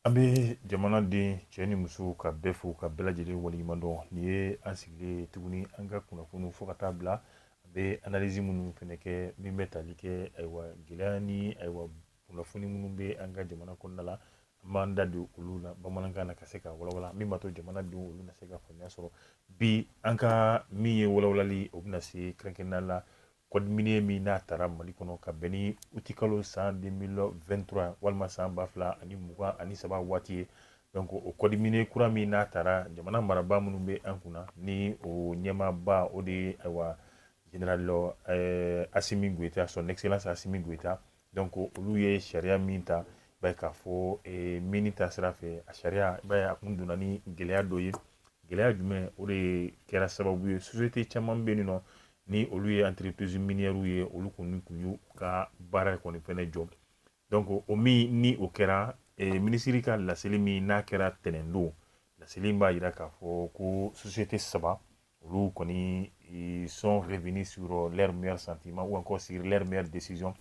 An bɛ jamanaden cɛ ni muso ka bɛɛ fo ka bɛɛ lajɛlen waleɲuman dɔn. Nin ye an sigilen tuguni an ka kunnafoniw fo ka taa bila an bɛ analyse minnu fɛnɛ kɛ min bɛ tali kɛ, ayiwa, gɛlɛya ni, ayiwa, kunnafoni minnu bɛ an ka jamana kɔnɔna la. An b'an da don olu la bamanankan na ka se ka walawala min b'a to jamanadenw olu na se ka faamuya sɔrɔ. Bi an ka min ye walawalali, o bɛna se kɛrɛnkɛrɛnnenya la code minier min n'a taara Mali kɔnɔ ka bɛn ni utikalo san 2023 walima san 2023 waati ye. Donc o code minier kura min n'a taara, jamana marabaa minnu bɛ an kunna, ni o ɲɛmaaba o de ye, ayiwa, général Assimi Goïta, Son Excellence Assimi Goïta. Donc olu ye sariya min ta, i b'a ye k'a fɔ mini ta sira fɛ, a sariya, i b'a ye a kun donna ni gɛlɛya dɔ ye. Gɛlɛya jumɛn? O de kɛra sababu ye société caman bɛ yen nɔ, ni olu ye entreprise minière ye, olu kɔni kun y'u ka baara kɔni fɛnɛ jɔ. Donc o min ni o kɛra, minisiri ka laseli min n'a kɛra tɛnɛndon, laseli b'a jira k'a fɔ ko société saba, olu kɔni sont revenus sur leur meilleur sentiment ou encore sur leur meilleure décision,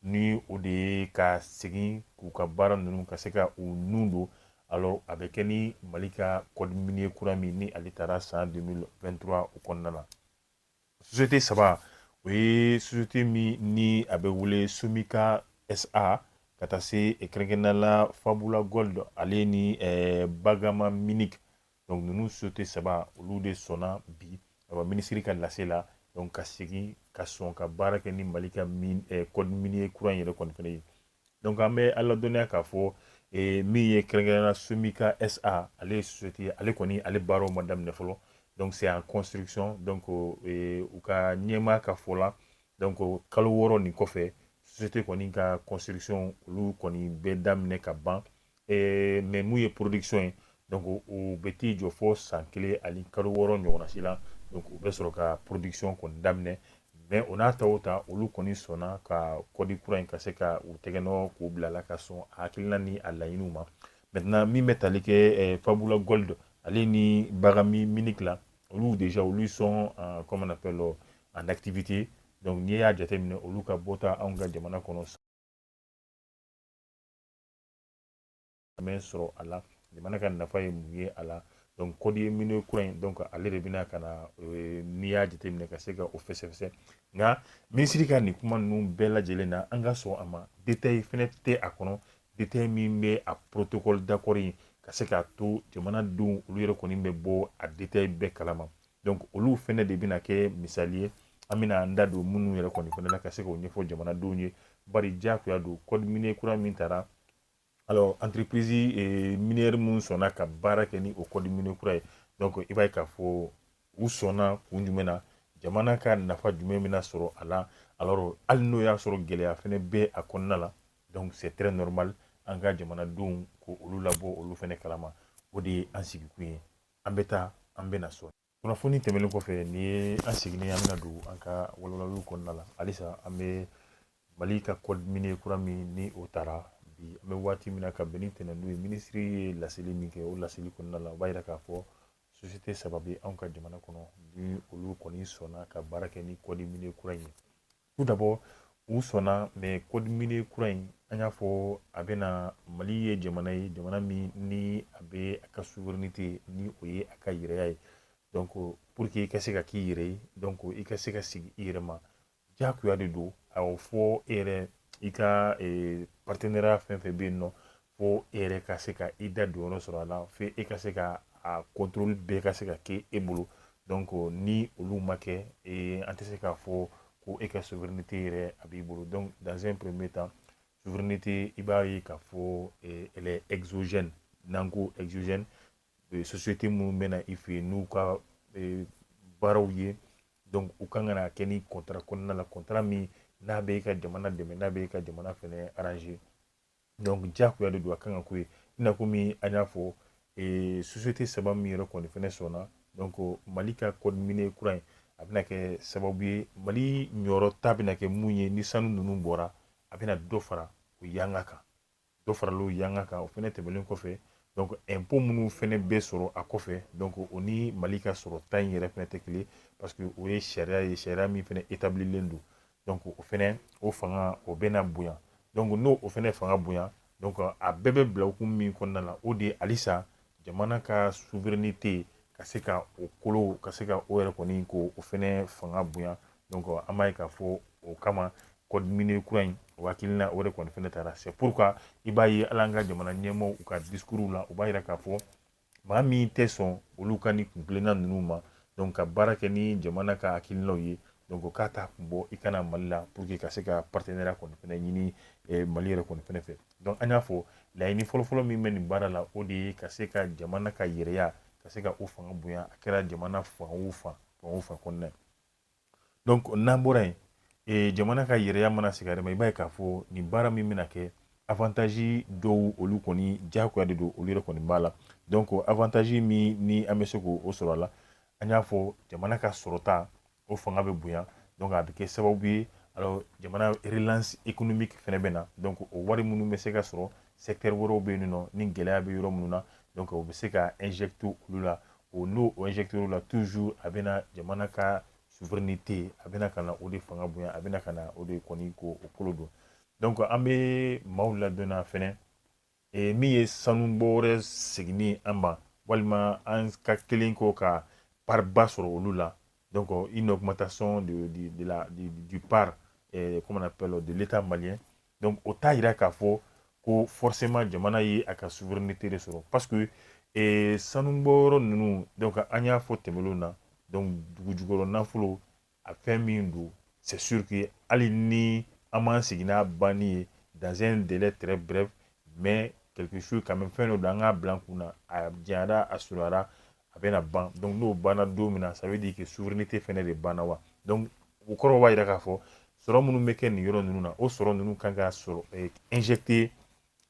ni o de ye ka segin k'u ka baara ninnu ka se ka u nun don. Alors a bɛ kɛ ni Mali ka code minier kura min ni ale taara san 2023, o kɔnɔna la. Société saba, o ye société min ni a bɛ wele Somika SA, ka taa se kɛrɛnkɛrɛnnenya la Fabula Gold, ale ni Bagama Mining. Donc ninnu société saba, olu de sɔnna bi, ayiwa, minisiri ka lase la, donc ka segin ka sɔn ka baara kɛ ni Mali ka code minier kura in yɛrɛ kɔni fɛnɛ ye. Donc an bɛ ala dɔnniya k'a fɔ min ye kɛrɛnkɛrɛnnenya Somika SA, ale ye société, ale kɔni ale baaraw ma daminɛ fɔlɔ, donc c'est en construction. Donc u ka ɲɛmaa ka fɔ la, donc kalo 6 nin kɔfɛ, société kɔni ka construction olu kɔni bɛ daminɛ ka ban. Mais mun ye production ye, donc o bɛ t'i jɔ fɔ san 1 ani kalo 6 ɲɔgɔnna si la. Donc u bɛ sɔrɔ ka production kɔni daminɛ. Mais o n'a ta o ta, olu kɔni sɔnna ka code kura in ka se ka u tɛgɛ nɔ k'u bila la ka sɔn a hakilina ni a laɲiniw ma. Maintenant min bɛ tali kɛ Fabula Gold, ale ni Bagami Mining la, olu déjà olu sont comme on appelle en activité. Donc n'i y'a jateminɛ, olu ka bɔta anw ka jamana kɔnɔ mɛn sɔrɔ a la, jamana ka nafa ye mun ye a la? Donc code minier kura in, donc ale de bɛna ka na, n'i y'a jateminɛ, ka se ka o fɛsɛfɛsɛ. Nka minisiri ka nin kuma ninnu bɛɛ lajɛlen na, an ka sɔn a ma, détail fɛnɛ tɛ a kɔnɔ, détail min bɛ a protocole d'accord in ka se k'a to jamanadenw olu yɛrɛ kɔni bɛ bɔ a détail bɛɛ kalama. Donc olu fɛnɛ de bɛna kɛ misali ye, an bɛna an da don minnu yɛrɛ kɔni fɛnɛ la ka se k'o ɲɛfɔ jamanadenw ye. Bari diyagoya don, code minier kura min taara, alors entreprise minière mun sɔnna ka baara kɛ ni o code minier kura ye, donc i b'a ye k'a fɔ u sɔnna kun jumɛn na, jamana ka nafa jumɛn bɛna sɔrɔ a la? Alors hali n'o y'a sɔrɔ gɛlɛya fɛnɛ bɛ a kɔnɔna la, donc c'est très normal an ka jamanadenw ko olu labɔ olu fɛnɛ kalama. O de ye an sigikun ye. An bɛ taa, an bɛ na sɔn kunnafoni tɛmɛnen kɔfɛ. Nin ye an seginnen, an bɛna don an ka walawalaliw kɔnɔna la. Halisa an bɛ Mali ka code minier kura min ni o taara bi, an bɛ waati min na ka bɛn ni tɛnɛndon ye, minisiri ye laseli min kɛ, o laseli kɔnɔna la, o b'a yira k'a fɔ société saba bɛ anw ka jamana kɔnɔ ni olu kɔni sɔnna ka baara kɛ ni code minier kura in ye. Tout d'abord u sɔnna, mais code minier kura in, an y'a fɔ a bɛna, Mali ye jamana ye, jamana min ni a bɛ a ka souveraineté, ni o ye a ka yɛrɛya ye. Donc pour que i ka se ka k'i yɛrɛ ye, donc i ka se ka sigi i yɛrɛ ma, diyagoya de don a fɔ e yɛrɛ i ka partenariat fɛn fɛn bɛ yen nɔ, fo e yɛrɛ ka se ka i da don yɔrɔ sɔrɔ a la, fo e ka se ka a contrôle bɛɛ ka se ka kɛ e bolo. Donc ni olu ma kɛ, an tɛ se k'a fɔ ko e ka souveraineté yɛrɛ a b'i bolo. Donc dans un premier temps, souveraineté, i b'a ye k'a fɔ elle est exogène. N'an ko exogène, société minnu bɛ na i fɛ yen n'u ka baaraw ye, donc u kan ka na kɛ ni contrat kɔnɔna la, contrat min n'a bɛ e ka jamana dɛmɛ, n'a bɛ e ka jamana fɛnɛ arranger. Donc diyagoya de don, a kan ka k'o ye. I n'a komi an y'a fɔ, société saba min yɛrɛ kɔni fɛnɛ sɔnna, donc Mali ka code minier kura in, a bɛna kɛ sababu ye Mali ɲɔrɔ ta bɛna kɛ mun ye? Ni sanu ninnu bɔra, a bɛna dɔ fara o yanga kan, dɔ farala o yanga kan. O fɛnɛ tɛmɛnen kɔfɛ, donc impôt minnu fɛnɛ bɛ sɔrɔ a kɔfɛ, donc o ni Mali ka sɔrɔ ta in yɛrɛ fɛnɛ tɛ kelen, parce que o ye sariya ye, sariya min fɛnɛ établilen don. Donc o fɛnɛ o fanga o bɛna bonya. Donc n'o o fɛnɛ fanga bonya Donc a bɛɛ bɛ bila hukumu min kɔnɔna la, o de ye halisa jamana ka souveraineté ka se ka o kolo, ka se ka o yɛrɛ kɔni ko o fɛnɛ fanga bonya. Donc an b'a ye k'a fɔ o kama code minier kura in, o hakilina o de kɔni fɛnɛ taara. C'est pourquoi i b'a ye hali an ka jamana ɲɛmaaw, u ka discours la, u b'a yira k'a fɔ maa min tɛ sɔn olu ka ni kuntilenna ninnu ma, donc ka baara kɛ ni jamana ka hakilinaw ye, donc k'a t'a kun bɔ i kana Mali la pour que ka se ka partenariat kɔni fɛnɛ ɲini Mali yɛrɛ kɔni fɛnɛ fɛ. Donc an y'a fɔ, laɲini fɔlɔfɔlɔ min bɛ nin baara la, o de ye ka se ka jamana ka yɛrɛya, ka se ka o fanga bonya, a kɛra jamana fan o fan, fan o fan kɔnɔna ye. Donc n'an bɔra yen, jamana ka yɛrɛya mana segin a yɛrɛ ma, i b'a ye k'a fɔ nin baara min bɛna kɛ, avantage dɔw olu kɔni diyagoya de don, olu yɛrɛ kɔni b'a la. Donc avantage min ni an bɛ se k'o sɔrɔ a la, an y'a fɔ, jamana ka sɔrɔta, o fanga bɛ bonya. Donc a bɛ kɛ sababu ye, alors jamana relance économique fɛnɛ bɛ na. Donc o wari minnu bɛ se ka sɔrɔ, secteur wɛrɛw bɛ yen nɔ ni gɛlɛya bɛ yɔrɔ minnu na, donc o bɛ se ka injecter olu la. O n'o o injecter olu la, toujours a bɛ na jamana ka souveraineté, a bɛna ka na o de fanga bonya, a bɛna ka na o de kɔni ko o kolo don. Donc an bɛ maaw ladɔnniya fɛnɛ, min ye sanu bɔ wɛrɛ seginni an ma, walima an ka kelen kɔ ka part ba sɔrɔ olu la, donc une augmentation de la du part, comment on appelle, de l'État malien. Donc o t'a yira k'a fɔ ko forcément jamana ye a ka souveraineté de sɔrɔ, parce que sanubɔyɔrɔ ninnu, donc an y'a fɔ tɛmɛnlenw na, donc dugu jukɔrɔ nafolo, a fɛn min don, c'est sûr que hali ni an m'an sigi n'a banni ye dans un délai très bref, mais quelque chose quand même, fɛn dɔ don, an k'a bila an kunna, a janyara, a surunyara, a bɛna ban. Donc n'o banna don min na, ça veut dire que souveraineté fɛnɛ de banna wa. Donc o kɔrɔ b'a jira k'a fɔ sɔrɔ minnu bɛ kɛ nin yɔrɔ ninnu na, o sɔrɔ ninnu kan ka sɔrɔ injecter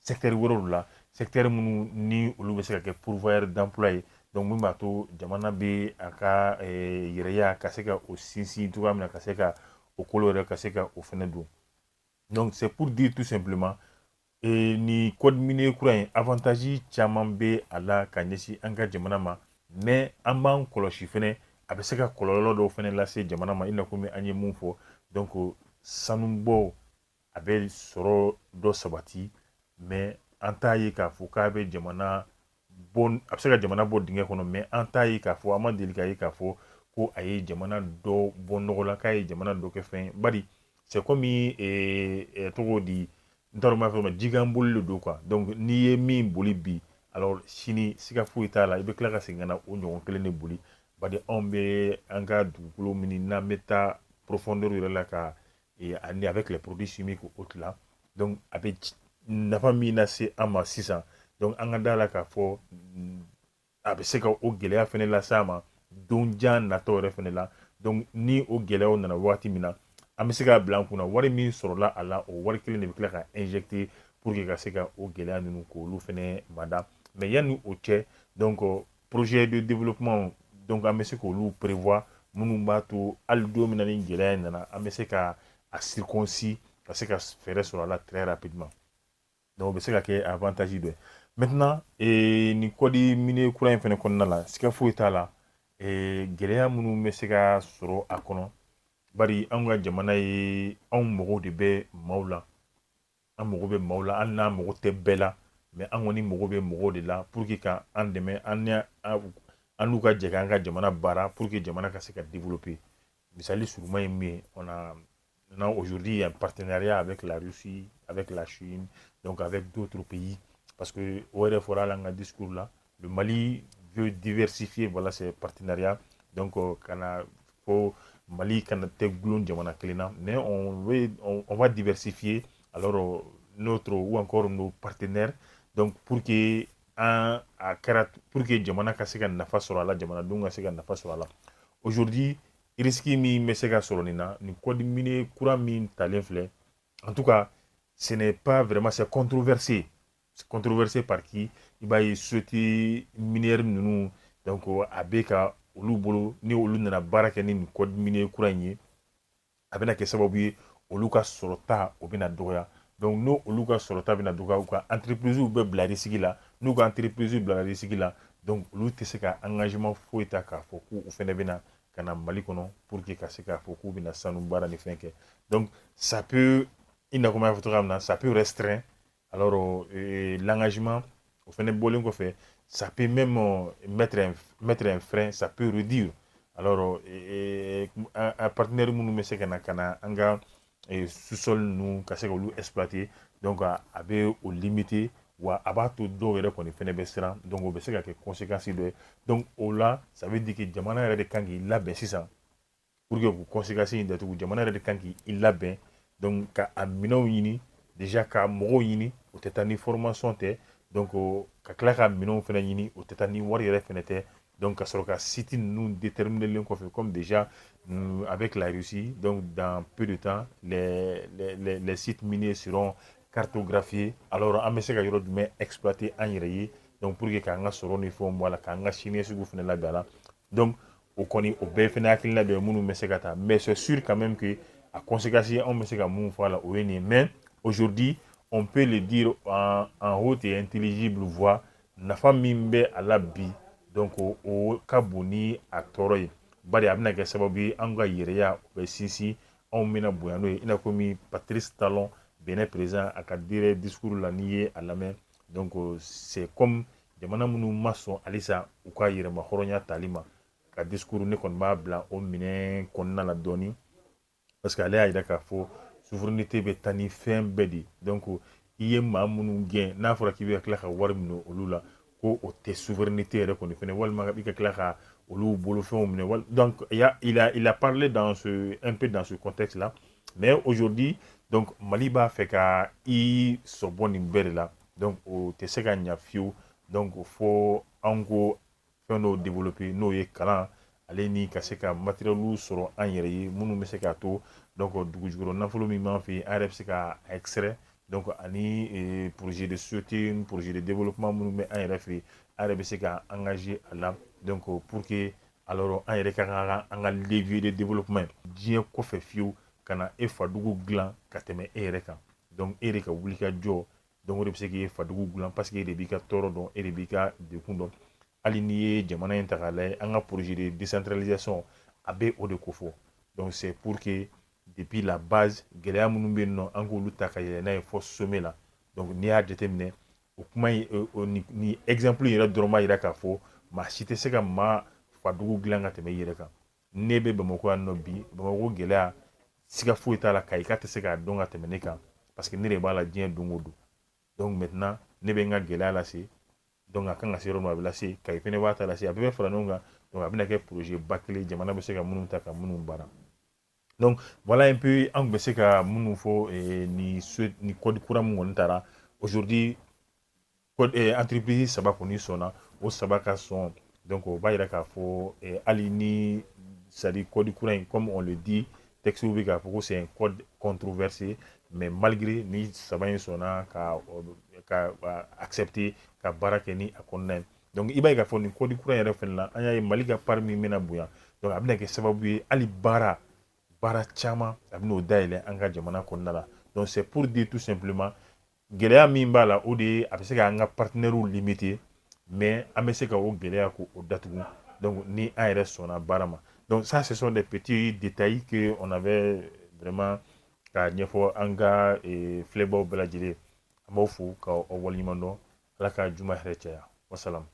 secteur wɛrɛw la, secteur minnu ni olu bɛ se ka kɛ pourvoyeur d'emploi ye. Donc min b'a to jamana bɛ a ka yɛrɛya ka se ka o sinsin cogoya min na, ka se ka o kolo yɛrɛ, ka se ka o fɛnɛ don. Donc c'est pour dire tout simplement, ni code minier kura in, avantage caman bɛ a la ka ɲɛsin an ka jamana ma, mais an b'an kɔlɔsi fɛnɛ, a bɛ se ka kɔlɔlɔ dɔw fɛnɛ lase jamana ma, i n'a fɔ an ye mun fɔ. Donc sanubɔ, a bɛ sɔrɔ dɔ sabati, mais an t'a ye k'a fɔ k'a bɛ jamana bɔ, a bɛ se ka jamana bɔ dingɛ kɔnɔ, mais an t'a ye k'a fɔ, an ma deli k'a ye k'a fɔ ko a ye jamana dɔ bɔ nɔgɔ la, k'a ye jamana dɔ kɛ fɛn ye. Bari c'est comme tɔgɔ di, n t'a dɔn n b'a fɔ ma, jikan boli de don quoi. Donc n'i ye min boli bi, alors sini siga foyi t'a la, i bɛ tila ka segin ka na o ɲɔgɔn kelen de boli. Bari anw bɛ an ka dugukolo min n'an bɛ taa profondeur yɛrɛ la ka ani avec les produits chimiques autres là, donc a bɛ nafa min lase an ma sisan, donc an ka da la k'a fɔ a bɛ se ka o gɛlɛya fɛnɛ lase a ma don jan natɔ yɛrɛ fɛnɛ la. Donc ni o gɛlɛyaw nana waati min na, an bɛ se k'a bila an kunna, wari min sɔrɔla a la, o wari kelen de bɛ tila ka injecter pour que ka se ka o gɛlɛya ninnu k'olu fɛnɛ mada. Mais yanni o cɛ, donc projet de développement, donc an bɛ se k'olu prévoir minnu b'a to hali don min na ni gɛlɛya in nana, an bɛ se ka a circoncis, ka se ka fɛɛrɛ sɔrɔ a la très rapidement. Donc o bɛ se ka kɛ avantage dɔ ye. Maintenant, nin code minier kura in fɛnɛ kɔnɔna la, siga foyi t'a la, gɛlɛya minnu bɛ se ka sɔrɔ a kɔnɔ, bari anw ka jamana ye, anw mago de bɛ maaw la, an mago bɛ maaw la, hali n'an mago tɛ bɛɛ la, mais an kɔni mago bɛ mɔgɔw de la pour que ka an dɛmɛ, an ni an n'u ka jɛ k'an ka jamana baara pour que jamana ka se ka développer. Misali surunman ye min ye, on a maintenant aujourd'hui un partenariat avec la Russie, avec la Chine, donc avec d'autres pays, parce que o yɛrɛ fɔra an ka discours la, le Mali veut diversifier, voilà, ses partenariats. Donc kana fo Mali kana tɛ gulon jamana kelen na, mais on va diversifier alors notre ou encore nos partenaires, donc pour que an a kɛra pour que jamana ka se ka nafa sɔrɔ a la, jamanadenw ka se ka nafa sɔrɔ a la. Aujourd'hui, risque min bɛ se ka sɔrɔ nin na, nin code minier kura min talen filɛ, en tout cas ce n'est pas vraiment, c'est controversé. C'est controversé par qui? I b'a ye société minière ninnu, donc a bɛ ka olu bolo, ni olu nana baara kɛ ni nin code minier kura in ye, a bɛna kɛ sababu ye olu ka sɔrɔta o bɛna dɔgɔya. Donc n'o olu ka sɔrɔta bɛna dɔgɔya, u ka entreprise bɛ bila risque la. N'u ka entreprise bila risque la, donc olu tɛ se ka engagement foyi ta k'a fɔ k'u fɛnɛ bɛna ka na Mali kɔnɔ pour que ka se k'a fɔ k'u bɛna sanu baara ni fɛn kɛ. Donc ça peut, i n'a fɔ n y'a fɔ cogoya min na, ça peut restreindre. Alors l'engagement o fɛnɛ bɔlen kɔfɛ, ça peut même mettre un frein, ça peut réduire. Alors un partenaire minnu bɛ se ka na an ka sous-sol ninnu ka se k'olu exploiter, donc a bɛ o limiter, wa a b'a to dɔw yɛrɛ kɔni fɛnɛ bɛ siran. Donc o bɛ se ka kɛ conséquence dɔ ye. Donc o la, ça veut dire que jamana yɛrɛ de kan k'i labɛn sisan pour que k'o conséquence in datugu. Jamana yɛrɛ de kan k'i labɛn, donc ka a minɛnw ɲini déjà, ka mɔgɔw ɲini, o tɛ taa ni formation tɛ. Donc ka tila ka minɛnw fɛnɛ ɲini, o tɛ taa ni wari yɛrɛ fɛnɛ tɛ. Donc ka sɔrɔ ka site ninnu déterminer kɔfɛ, comme déjà avec la Russie, donc dans peu de temps les sites miniers seront cartographiés. Alors an bɛ se ka yɔrɔ jumɛn exploiter an yɛrɛ ye, donc pour que k'an ka sɔrɔ ni fɛnw bɔ a la, k'an ka siniɲɛsigiw fɛnɛ labɛn a la. Donc o kɔni, o bɛɛ fɛnɛ hakilina dɔ ye minnu bɛ se ka ta. Mais c'est sûr quand même que a conséquence, anw bɛ se ka mun fɔ a la, o ye nin ye. Mais aujourd'hui, on peut le dire en haute et intelligible voix, nafa min bɛ a la bi, donc o ka bon ni a tɔɔrɔ ye, bari a bɛna kɛ sababu ye an ka yɛrɛya o bɛ sinsin, anw bɛna bonya n'o ye. I n'a fɔ komi Patrice Talon, Benin président, a ka dire discours la, n'i ye a lamɛn, donc c'est comme jamana minnu ma sɔn halisa u ka yɛrɛma hɔrɔnya tali ma, ka discours, ne kɔni b'a bila o minɛn kɔnɔna la dɔɔni, parce que ale y'a yira k'a fɔ souveraineté bɛ taa ni fɛn bɛɛ de. Donc i ye maa minnu gɛn, n'a fɔra k'i bɛ ka tila ka wari minɛ olu la, ko o tɛ souveraineté yɛrɛ kɔni fɛnɛ, walima i ka tila ka olu bolofɛnw minɛ. Donc il a parlé dans ce un peu dans ce contexte là. Mais aujourd'hui, donc Mali b'a fɛ ka i sɔbɔ nin bɛɛ de la. Donc o tɛ se ka ɲa fiyewu. Donc fo an ko fɛn dɔw développer, n'o ye kalan ale ni ka se ka matériel sɔrɔ an yɛrɛ ye, minnu bɛ se k'a to donc dugu jukɔrɔ nafolo min b'an fɛ yen, an yɛrɛ bɛ se ka extraire. Donc ani projet de société, projet de développement minnu bɛ an yɛrɛ fɛ yen, an yɛrɛ bɛ se ka engager a la. Donc pour que alors an yɛrɛ ka kan an ka levier de développement diɲɛ kɔfɛ fiyewu ka na e fadugu dilan ka tɛmɛ e yɛrɛ kan. Donc e de ka wuli ka jɔ, donc o de bɛ se k'e fadugu dilan, parce que e de b'i ka tɔɔrɔ dɔn, e de b'i ka degun dɔn. Hali n'i ye jamana in ta k'a lajɛ, an ka projet de décentralisation a bɛ o de kofɔ. Donc c'est pour que depuis la base, gɛlɛya minnu bɛ yen nɔ, an k'olu ta ka yɛlɛ n'a ye fɔ sommet la. Donc n'i y'a jateminɛ, o kuma in, ni exemple yɛrɛ dɔrɔn b'a yira k'a fɔ maa si tɛ se ka maa fadugu dilan ka tɛmɛ i yɛrɛ kan. Ne bɛ Bamakɔ yan nɔ bi, Bamakɔ gɛlɛya, siga foyi t'a la, Kayika tɛ se k'a dɔn ka tɛmɛ ne kan, parce que ne de b'a la diɲɛ don o don. Donc maintenant ne bɛ n ka gɛlɛya lase, donc a kan ka se yɔrɔ min, a bɛ lase. Kayi fɛnɛ b'a ta lase, a bɛɛ bɛ fara ɲɔgɔn kan. Donc a bɛna kɛ projet ba kelen, jamana bɛ se ka minnu ta ka minnu baara. Donc voilà un peu an tun bɛ se ka minnu fɔ ni code kura min kɔni taara aujourd'hui. Code entreprise saba kɔni sɔnna, o saba ka sɔn, donc o b'a yira k'a fɔ hali ni, c'est à dire code kura in, comme on le dit, texte bɛ k'a fɔ ko c'est un code controversé, mais malgré ni saba in sɔnna ka accepter ka baara kɛ ni a kɔnɔna ye. Donc i b'a ye k'a fɔ nin code kura in yɛrɛ fɛnɛ la, an y'a ye Mali ka part min bɛna bonya, donc a bɛna kɛ sababu ye hali baara caman a bɛn'o dayɛlɛ an ka jamana kɔnɔna la. Donc c'est pour dire tout simplement, gɛlɛya min b'a la, o de ye a bɛ se k'an ka partenaires limiter, mais an bɛ se ka o gɛlɛya k'o datugu, donc ni an yɛrɛ sɔnna baara ma. Donc ça, ce sont des petits détails que on avait vraiment k'a ɲɛfɔ an ka filɛbaw bɛɛ lajɛlen. An b'aw fo k'aw waleɲuman dɔn. Ala ka juma hɛrɛ caya. Wasalam.